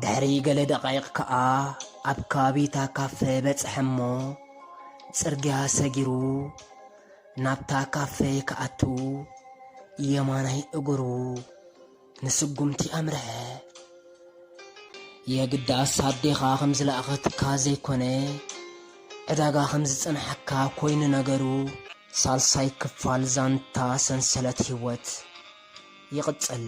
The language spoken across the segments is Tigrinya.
ድሕሪ ገለ ደቓይቕ ከኣ ኣብ ከባቢ እታ ካፈ በጽሐ እሞ፣ ጽርግያ ሰጊሩ ናብታ ካፈ ክኣቱ የማናይ እግሩ ንስጉምቲ ኣምርሐ። የግዳስ ኣዴኻ ከም ዝለኣኸትካ ዘይኮነ፣ ዕዳጋ ከም ዝጸንሓካ ኮይኑ ነገሩ። ሳልሳይ ክፋል ዛንታ ሰንሰለት ህይወት ይቕጽል።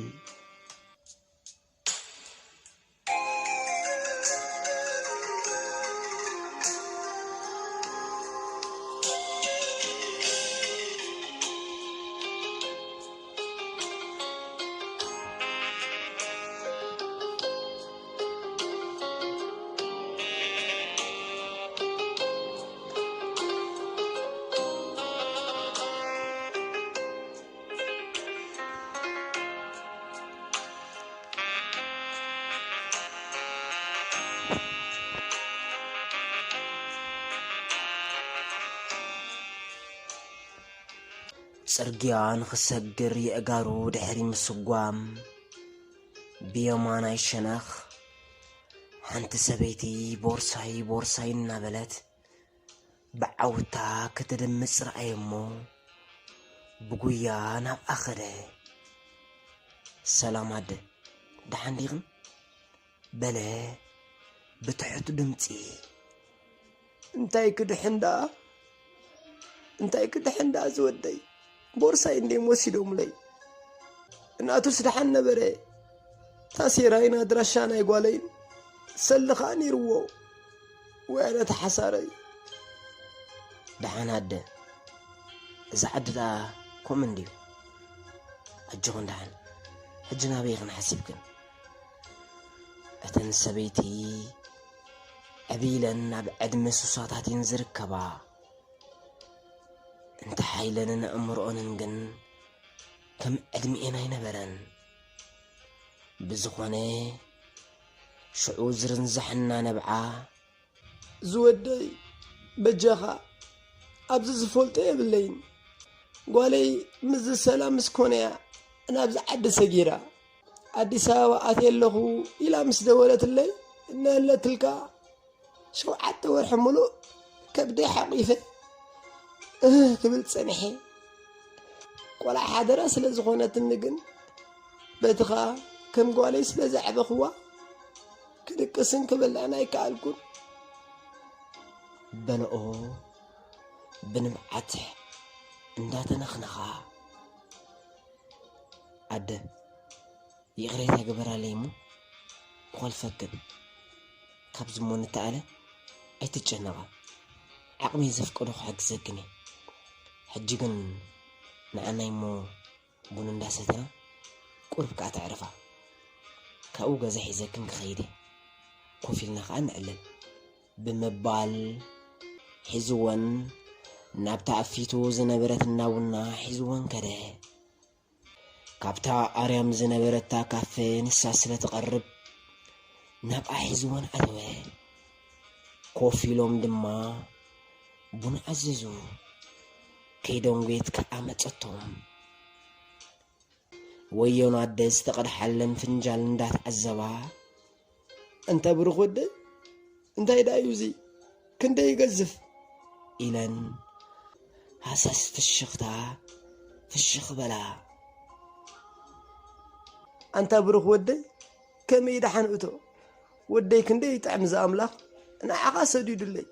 ጽርግያ ንኽሰግር የእጋሩ ድሕሪ ምስጓም፣ ብየማናይ ሸነኽ ሓንቲ ሰበይቲ ቦርሳይ ቦርሳይ እናበለት ብዓውታ ክትድምጽ ረኣየ እሞ ብጉያ ናብኣ ኸደ። "ሰላም ኣደ፣ ደሓን ዲኽን?" በለ ብትሑት ድምጺ። "እንታይ ክድሕን ደኣ? እንታይ ክድሕን ደኣ ዝወደይ? ቦርሳይ እንድዮም ወሲዶምለይ። እናቱስ ደሓን ነበረ። ታሴራይን ኣድራሻ ናይ ጓለይን ሰልኻ ነይርዎ። ወይ ኣነ ተሓሳረይ!" "ደሓን ኣደ፣ እዚ ዓዲ ደኣ ከምኡ እንድዩ። ኣጆኽን ደሓን፣ ሕጂ ናበይ ኢኽን ሓሲብክን?" እተን ሰበይቲ ዕብይ ኢለን ኣብ ዕድመ ሱሳታት እየን ዝርከባ። እንተ ሓይለንን ኣእምሮኦንን ግን ከም ዕድሚኤን ኣይነበረን። ብዝኾነ፣ ሽዑ ዝርንዛሕ እናነብዓ፣ "ዝወደይ፣ በጃኻ፣ ኣብዚ ዝፈልጦ የብለይን። ጓለይ ምስዚ ሰላም ምስ ኮነያ ናብዚ ዓዲ ሰጊራ፣ ኣዲስ ኣበባ ኣትየ ኣለኹ ኢላ ምስ ደወለትለይ፣ እናለትልካ ሸውዓተ ወርሒ ሙሉእ ከብደይ ሓቂፈ እህ ክብል ጸኒሐ። ቆልዓ ሓደራ ስለ ዝኾነትኒ ግን፣ በቲ ኸኣ ከም ጓለይ ስለ ዘዕበኽዋ፣ ክድቅስን ክበልዕን ኣይከኣልኩን።" በልኦ ብንብዓት እንዳተነኽነኻ። ኣደ፣ ይቕሬታ ግበራለይ እሞ ክኸልፈክን። ካብዚ እሞ ንተኣለ ኣይትጨነቓ። ዓቕመይ ዘፍቀዶ ክሕግዘክን እየ። ሕጂ ግን ንኣናይ እሞ ቡን እንዳሰተና ቁሩብ ከኣ ተዕርፋ። ካብኡ ገዛ ሒዘክን ክኸይድ እየ። ኮፍ ኢልና ከኣ ንዕልል። ብምባል ሒዝወን ናብታ ኣብ ፊቱ ዝነበረት እንዳ ቡና ሒዝወን ከደ። ካብታ ኣርያም ዝነበረታ ካፌ ንሳ ስለ ትቐርብ ናብኣ ሒዝወን ኣተወ። ኮፍ ኢሎም ድማ ቡን ኣዘዙ። ከይደንጎየት ከኣ መጸቶም። ወዮን ኣደ ዝተቐድሓለን ፍንጃል እንዳተዓዘባ፣ "እንተ ብሩኽ ወደይ፣ እንታይ ደኣ እዩ እዚ? ክንደይ ይገዝፍ?" ኢለን ሃሰስ ፍሽኽታ ፍሽኽ በላ። "ኣንታ ብሩኽ ወደይ፣ ከመይ ደሓን እቶ? ወደይ ክንደይ ይጥዕም እዚ ኣምላኽ፣ ንዓኻ ሰዲዱለይ!"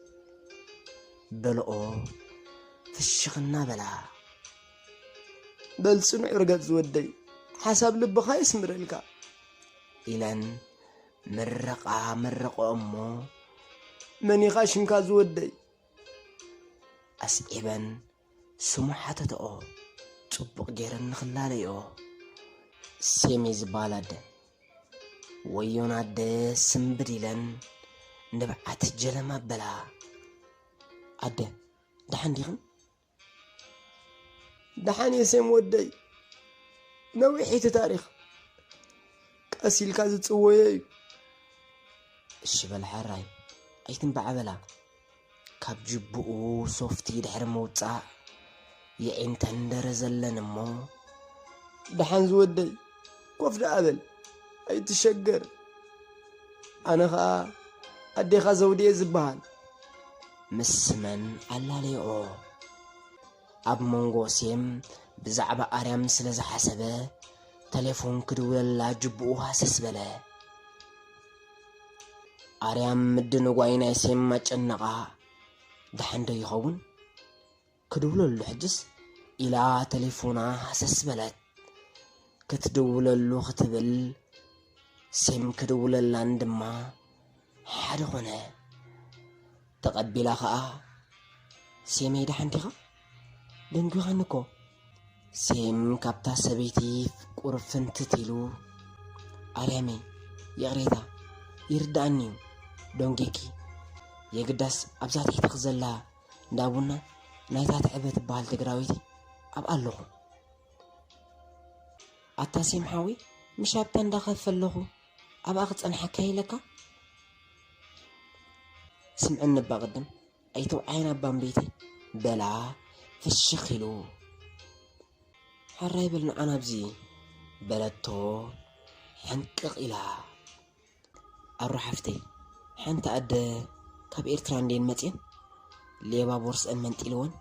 በልኦ ፍሽኽ እናበላ። "በል ጽኑዕ ርገጽ ዝወደይ፣ ሓሳብ ልብኻ የስምረልካ!" ኢለን ምርቓ መረቐኦ እሞ፣ "መን ኢኻ ሽምካ ዝወደይ?" ኣስዒበን ስሙ ሓተተኦ። ጽቡቕ ገይረን ንኽላለይኦ። ሴም እዩ ዝበሃል ኣደ። ወዮን ኣደ ስምብድ ኢለን ንብዓት ጀለም ኣበላ። ኣደ፣ ደሓን ዲኽን? ደሓን እየ ሴም ወደይ። ነዊሕ እዩ እቲ ታሪኽ። ቀስ ኢልካ ዝጽወዮ እዩ። እሺ በል ሓራይ፣ ኣይትንባዕ በላ። ካብ ጅብኡ ሶፍቲ ድሕሪ ምውጻእ የዒንተን ደረዘለን እሞ፣ ደሓን ዝወደይ፣ ኮፍ ደኣ በል፣ ኣይትሸገር። ኣነ ኸኣ ኣዴኻ ዘውዲ እየ ዝበሃል። ምስ ስመን ኣላለዮ። ኣብ መንጎ ሴም ብዛዕባ ኣርያም ስለ ዝሓሰበ፣ ተሌፎን ክድውለላ ጅብኡ ሃሰስ በለ። ኣርያም ምድንጓይ ናይ ሴም ኣጨነቓ። ደሓን ዶ ይኸውን? ክድውለሉ ሕጅስ? ኢላ ተሌፎና ሃሰስ በለት። ክትድውለሉ ክትብል፣ ሴም ክድውለላን ድማ ሓደ ኾነ። ተቐቢላ ኸኣ፣ "ሴመይ፣ ደሓን ዲኻ? ደንጒኻኒ እኮ።" ሴም ካብታ ሰበይቲ ቁሩብ ፍንትት ኢሉ፣ "ኣርያመይ፣ ይቕሬታ፣ ይርድኣኒ እዩ፣ ደንጒየኪ። የግዳስ ኣብዛ ትሕትኺ ዘላ እንዳ ቡና ናይታ ትዕበ ትበሃል ትግራወይቲ ኣብኣ ኣለኹ።" "ኣታ ሴም ሓወይ፣ ምሽ ኣብታ እንዳኸፈ ኣለኹ፣ ኣብኣ ክጸንሓካ ኢለካ?" "ስምዕኒ እባ ቅድም፣ ኣይተውዓየን ኣባ እምበይተይ?" በላ ፍሽኽ ኢሉ። "ሕራይ በል ንዓ ናብዚ" በለቶ ሕንቅቕ ኢላ። "ኣሩ ሓፍተይ፣ ሓንቲ ኣደ ካብ ኤርትራ እንዴን መጽየን፣ ሌባ ቦርስአን መንጢልወን፣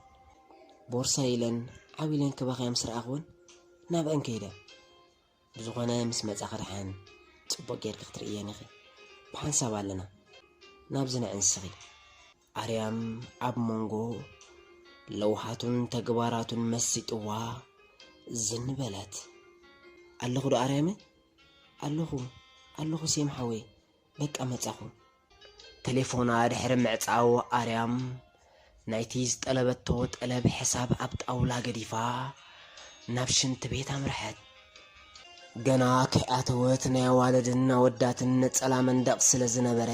ቦርሳ ኢለን ዓው ኢለን ክበኽያ ምስ ረኣኽወን ናብአን ከይደ። ብዝኾነ ምስ መጻኺ ደሓን ጽቡቕ ጌርኪ ክትርእየን ኢኺ። ብሓንሳብ ኣለና። ናብዚ ንዕንስኺ።" ኣርያም ኣብ መንጎ ለውሃቱን ተግባራቱን መሲጥዋ ዝን በለት። "ኣለኹ ዶ ኣርያመይ?" "ኣለኹ፣ ኣለኹ ሴም ሓወይ፣ በቃ መጻኹ።" ተሌፎና ድሕሪ ምዕጻው ኣርያም ናይቲ ዝጠለበቶ ጠለብ ሕሳብ ኣብ ጣውላ ገዲፋ ናብ ሽንቲ ቤት ኣምርሐት። ገና ከይኣተወት ናይ ኣዋልድን ኣወዳትን ነጸላ መንደቕ ስለ ዝነበረ፣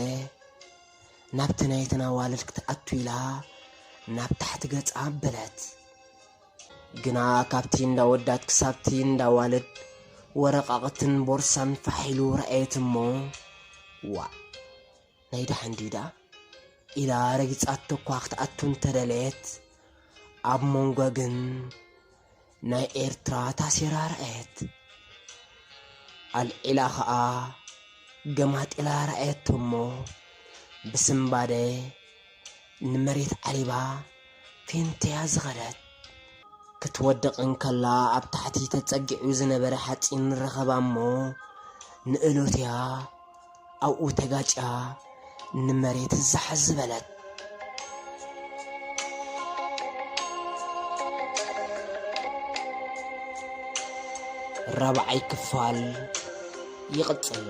ናብቲ ናይተን ኣዋልድ ክትኣቱ ኢላ ናብ ታሕቲ ገጻ ኣበለት። ግና ካብቲ እንዳወዳት ክሳብቲ እንዳዋልድ ወረቓቕትን ቦርሳን ፋሕ ኢሉ ረኣየት እሞ፣ "ዋእ፣ ናይ ደሓን ድዩ ደኣ?" ኢላ ረጊጻቶ እኳ ክትኣቱ እንተደለየት፣ ኣብ መንጎ ግን ናይ ኤርትራ ታሴራ ረኣየት። ኣልዒላ ኸኣ ገማጢላ ረኣየቶ እሞ፣ ብስምባደ ንመሬት ዓሊባ ፌንተያ ዝኸደት። ክትወድቕ እንከላ ኣብ ታሕቲ ተጸጊዑ ዝነበረ ሓጺን ረኸባ እሞ፣ ንእሎትያ ኣብኡ ተጋጭያ ንመሬት ዛሕ ዝበለት። ራብዓይ ክፋል ይቕጽል።